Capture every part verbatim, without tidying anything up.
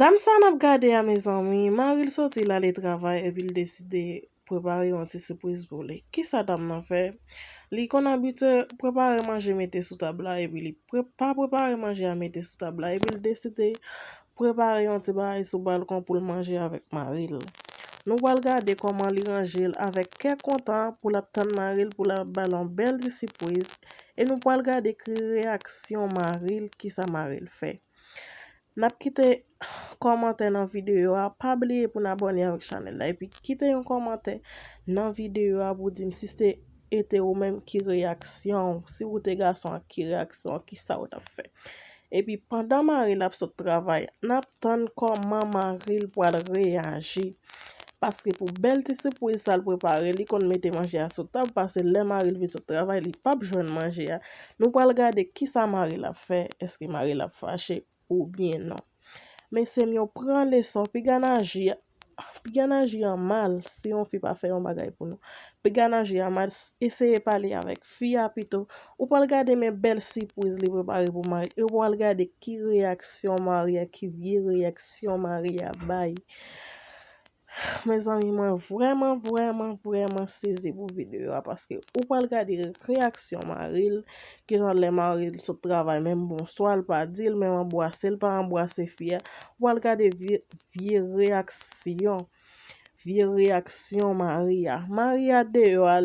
Dam sa n ap gade a, mezanmi, mari l soti l ale travay epi l deside prepare yon ti sipriz pou li. Kisa dam nan fè? Li konn abitye prepare manje mete sou tab la epi li pre- pa prepare manje a mete sou tab la epi l deside prepare yon ti bagay sou balkon pou l manje avèk mari l. Nou pral gade kòman li ranje l avèk kè kontan pou l ap tann mari l pou l ap ba l yon bèl ti sipriz. E nou pral gade ki reyaksyon mari l, kisa mari l fè. N ap kite kòmantè nan videyo a. Pa bliye pou n abòne avèk chanèl la. Epi kite yon kòmantè nan videyo a pou di m si se te ete ou menm ki reyaksyon w. Si ou te gason an, ki reyaksyon w, kisa ou t ap fè. Epi pandan mari l ap sot travay, n ap tann kòman mari l pral reyaji. Paske pou bèl ti sipriz sa l prepare, li konn mete manje a sou tab, paske lè mari l vin sot travay, li p ap jwenn manje a. Nou pral gade kisa mari l ap fè, èske mari l ap fache oubyen non. Mesye m yo, pran leson, piga n aji, piga n aji an mal si yon fi pa fè yon bagay pou nou. Piga n aji an mal, eseye pale avèk fi a pito. Ou pral gade men bèl sipriz li prepare pou mari, e ou pral gade ki reyaksyon mari a, ki vye reyaksyon mari a bay. Mezanmi, mwen vrèman, vrèman, vrèman sezi pou videyo a, paske ou pral gade reyaksyon mari l, kijan lè mari l sot travay, menm bonswa l pa di l, menm anbwase l pa anbwase fi a. Ou pral gade vye, vye reyaksyon, vye reyaksyon mari a. Mari a deyò a,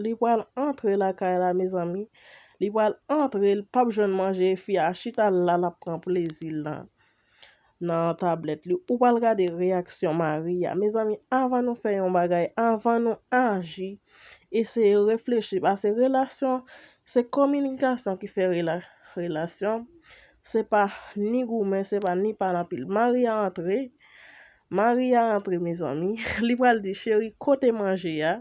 li pral antre lakay la, mezanmi. Li pral antre, li p ap jwenn manje, fi a chita la, l ap pran plezi l nan nan tablèt li, ou pral gade reyaksyon mari a. Mezanmi, anvan nou fè yon bagay, anvan nou aji, eseye reflechi, paske relasyon, se kominikasyon ki fè rela- relasyon. Se pa ni goumen, se pa ni pale anpil. Mari a antre, mari a antre, mezanmi. Li pral di, cheri, kote manje a?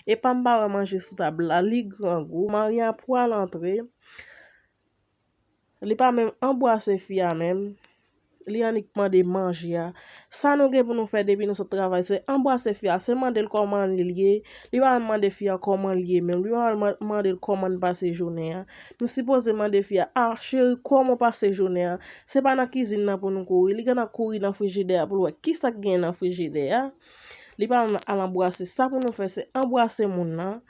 Epa m pa wè manje sou tab la, li grangou. Mari a pral antre. Li pa menm anbwase fi a menm. Li annik mande manje a. Sa nou gen pou nou fè depi nou sot travay, se anbwase fi a, se mande l kòman li ye. Li pa menm mande fi a kòman li ye menm. Li pa menm man- mande l kòman l pase jounen an. Nou sipoze mande fi a, a, cheri, kòman w pase jounen an? Se pa nan kizin nan pou nou kouri. Li gentan kouri nan frijidè a pou l wè kisa k gen nan frijidè a. Li pa menm al anbwase. Sa pou nou fè, se anbwase moun nan.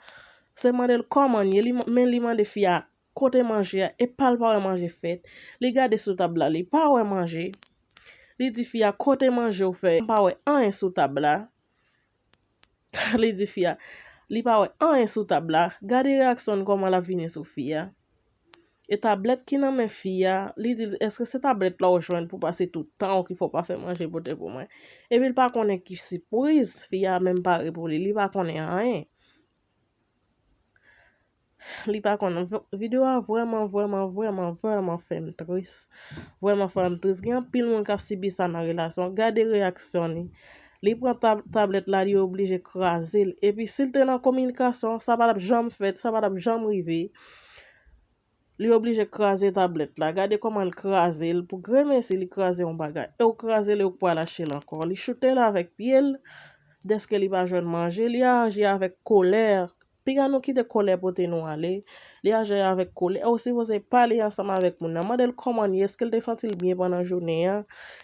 Se mande l kòman l ye, li, men li mande fi a kote manje a, epa l pa wè manje fèt. Li gade sou tab la, li pa wè manje. Li di fi a, kote manje w fè? M pa wè anyen sou tab la. Li di fi a, li pa wè anyen sou tab la. Gade reyaksyon l, kòman l ap vini sou fi a. E tablèt ki nan men fi a, li di l, èske se tablèt la w jwenn pou pase tout tan w ki fè w pa fè manje pote pou mwen? Epi l pa konnen ki sipriz fi a menm pare pou li, li pa konnen anyen. Li pa konn. V- Videyo a vrèman, vrèman, vrèman, vrèman fè m tris. Vrèman fè m tris. Gen anpil moun k ap sibi sa nan relasyon. Gade reyaksyon li. Li pran tab- tablèt la, li oblije kraze l. Epi si l te nan kominikasyon, sa pa t ap janm fèt, sa pa t ap janm rive. Li oblije kraze tablèt la. Gade kòman l kraze l. Pou gremesi, li kraze yon bagay. E w kraze l, e w pral achte l ankò. Li choute l avèk pye l. Dèske li pa jwenn manje, li aji avèk kolè. Piga nou kite kòlè pote nou ale. Li aji avèk kòlè. Ou sipoze pale ansanm avèk moun nan. Mande l kòman l ye. Èske l te santi l byen pandan jounen an?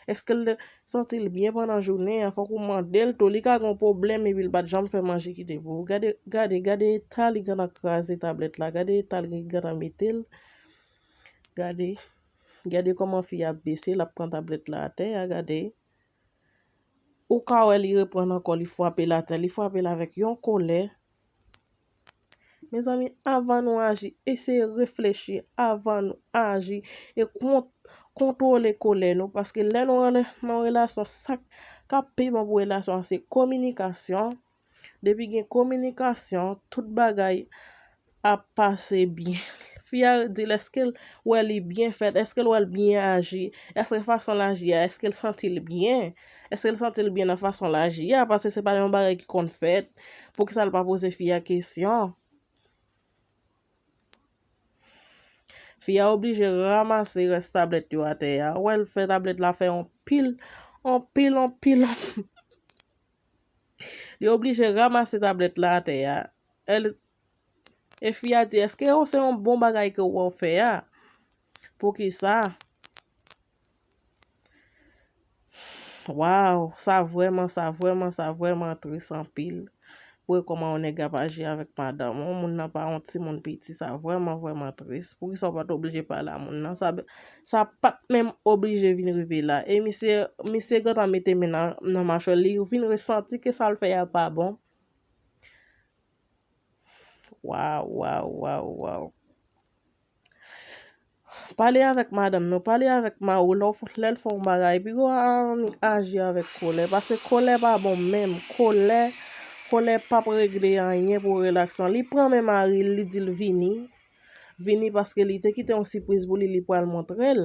Èske l te santi l byen pandan jounen an? Fòk ou mande l tou. Li ka gen yon pwoblèm epi l pa t janm fè manje kite pou ou. Gade, gade, gade eta li gentan kraze tablèt la. Gade eta li gentan mete l. Gade. Gade kòman fi a ap bese, l ap pran tablèt la atè a. Gade. Ou ka wè li reprann ankò, li frape l atè, li frape l avèk yon kòlè. Mezanmi, anvan nou aji, eseye reflechi anvan nou aji e kon- kontwole kòlè nou, paske lè nou rele- nan relasyon, sa k ap pi bon pou relasyon an se kominikasyon. Depi gen kominikasyon, tout bagay ap pase byen. Fi a di l èske l wè li byen fèt, èske l wè l byen aji, èske fason l aji a, èske l santi l byen, èske l santi l byen nan fason l aji a, paske se pa yon bagay ki konn fèt. Poukisa l pa poze fi a kesyon? Fi a oblije ranmase rès tablèt yo atè a. Ou wè l fè tablèt la fè yon pil, yon pil, yon pil. Li oblije ranmase tablèt la atè a. El- E fi a di, èske se yon bon bagay ke w fè a? Poukisa? Waw, sa vrèman, sa vrèman, sa vrèman tris anpil. Pou wè kòman yon nèg ap aji avèk madanm ou, moun nan pa yon timoun piti, sa vrèman, vrèman tris. Poukisa w pa t oblije pale a moun nan? Sa, sa pa t menm oblije vin rive la. E misye, misye gentan mete men nan, nan machwè l, li vin resanti ke sa l fè a pa bon. Waw, waw, waw, waw. Pale avèk madanm nou, pale avèk mari w, lè w f-, lè l fè yon bagay, piga w annik aji avèk kòlè, paske kòlè pa bon menm, kòlè, kòlè p ap regle anyen pou relasyon. Li pran men mari l, li di l vini, vini paske li te kite yon sipriz pou li, li pral montre l.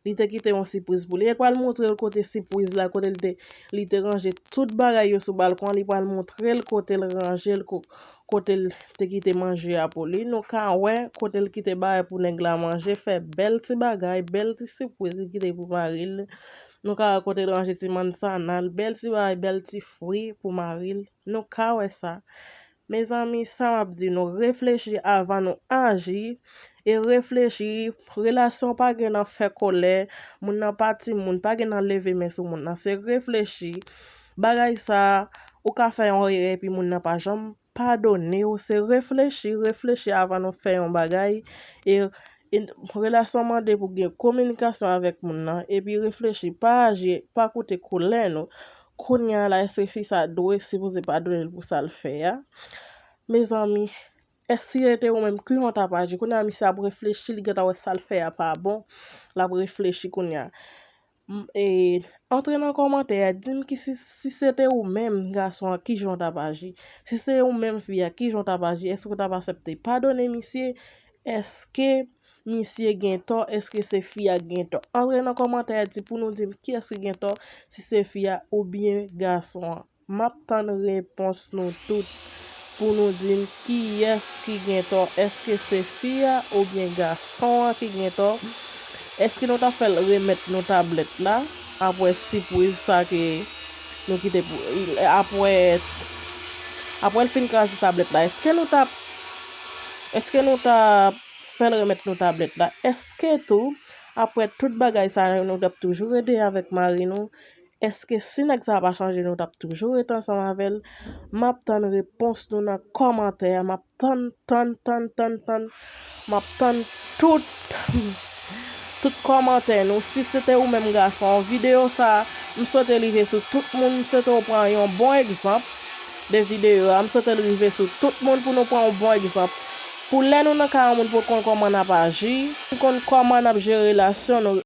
Li te kite yon sipriz pou li. Li pral montre l kote sipriz la, kote li te, li te ranje tout bagay yo sou balkon an. Li pral montre l kote l ranje l, ko-, kote l te kite manje a pou li. Nou ka wè kote l kite bagay pou nèg la manje, fè bèl ti bagay, bèl ti sipriz li kite pou mari l. Nou ka wè kote l ranje ti manzana l, bèl ti bagay, bèl ti fwi pou mari l. Nou ka wè sa. Mezanmi, sa m ap di nou, reflechi avan nou aji, e reflechi, relasyon pa gen nan fè kòlè, moun nan pa timoun, pa gen nan leve men sou moun nan, se reflechi, bagay sa, ou ka fè yon erè epi moun nan pa janm padone w, se reflechi, reflechi avan nou fè yon bagay, e, e relasyon mande pou gen kominikasyon avèk moun nan, epi reflechi, pa aji, pa koute kòlè nou. Kounye a la, èske fi sa dwe sipoze padone l pou sa l fè a? Mezanmi, èske si se te ou menm, kijan w t ap aji? Kounye a, misye ap reflechi, li gentan wè sa l fè a pa bon. L ap reflechi kounye a. M, e, antre nan kòmantè a, di m ki si, si se te ou menm, gason an, kijan w t ap aji? Si se te ou menm, fi a, kijan w t ap aji? Èske w t ap aksepte padone misye? Èske misye gen tò? Èske se fi a ki gen tò? Antre nan kòmantè a, di pou nou di m kiyès ki gen tò, si se fi a oubyen gason an. M ap tann repons nou tout pou nou di m kiyès ki gen tò, èske se fi a oubyen gason an ki gen tò? Èske nou t ap fè l remèt nou tablèt la apre sipriz sa ke nou kite pou, apre, apre l fin kraze tablèt la, èske nou t ap, èske nou t ap fè l remèt nou tablèt la? Èske tou, apre tout bagay sa yo, nou t ap toujou rete avèk mari nou? Èske si nèg sa a pa chanje, nou t ap toujou ret ansanm avè l? M ap tann repons nou nan kòmantè a. M ap tann, tann, tann, tann, tann. M ap tann tout, tout kòmantè nou. Si se te ou menm gason an, videyo sa a, m swete l rive sou tout moun. M swete w pran yon bon egzanp de videyo a. M swete l rive sou tout moun pou nou pran yon bon egzanp. Pou lè nou nan kay yon moun pou konn kòman n ap aji, pou konn kòman n ap jere relasyon nou,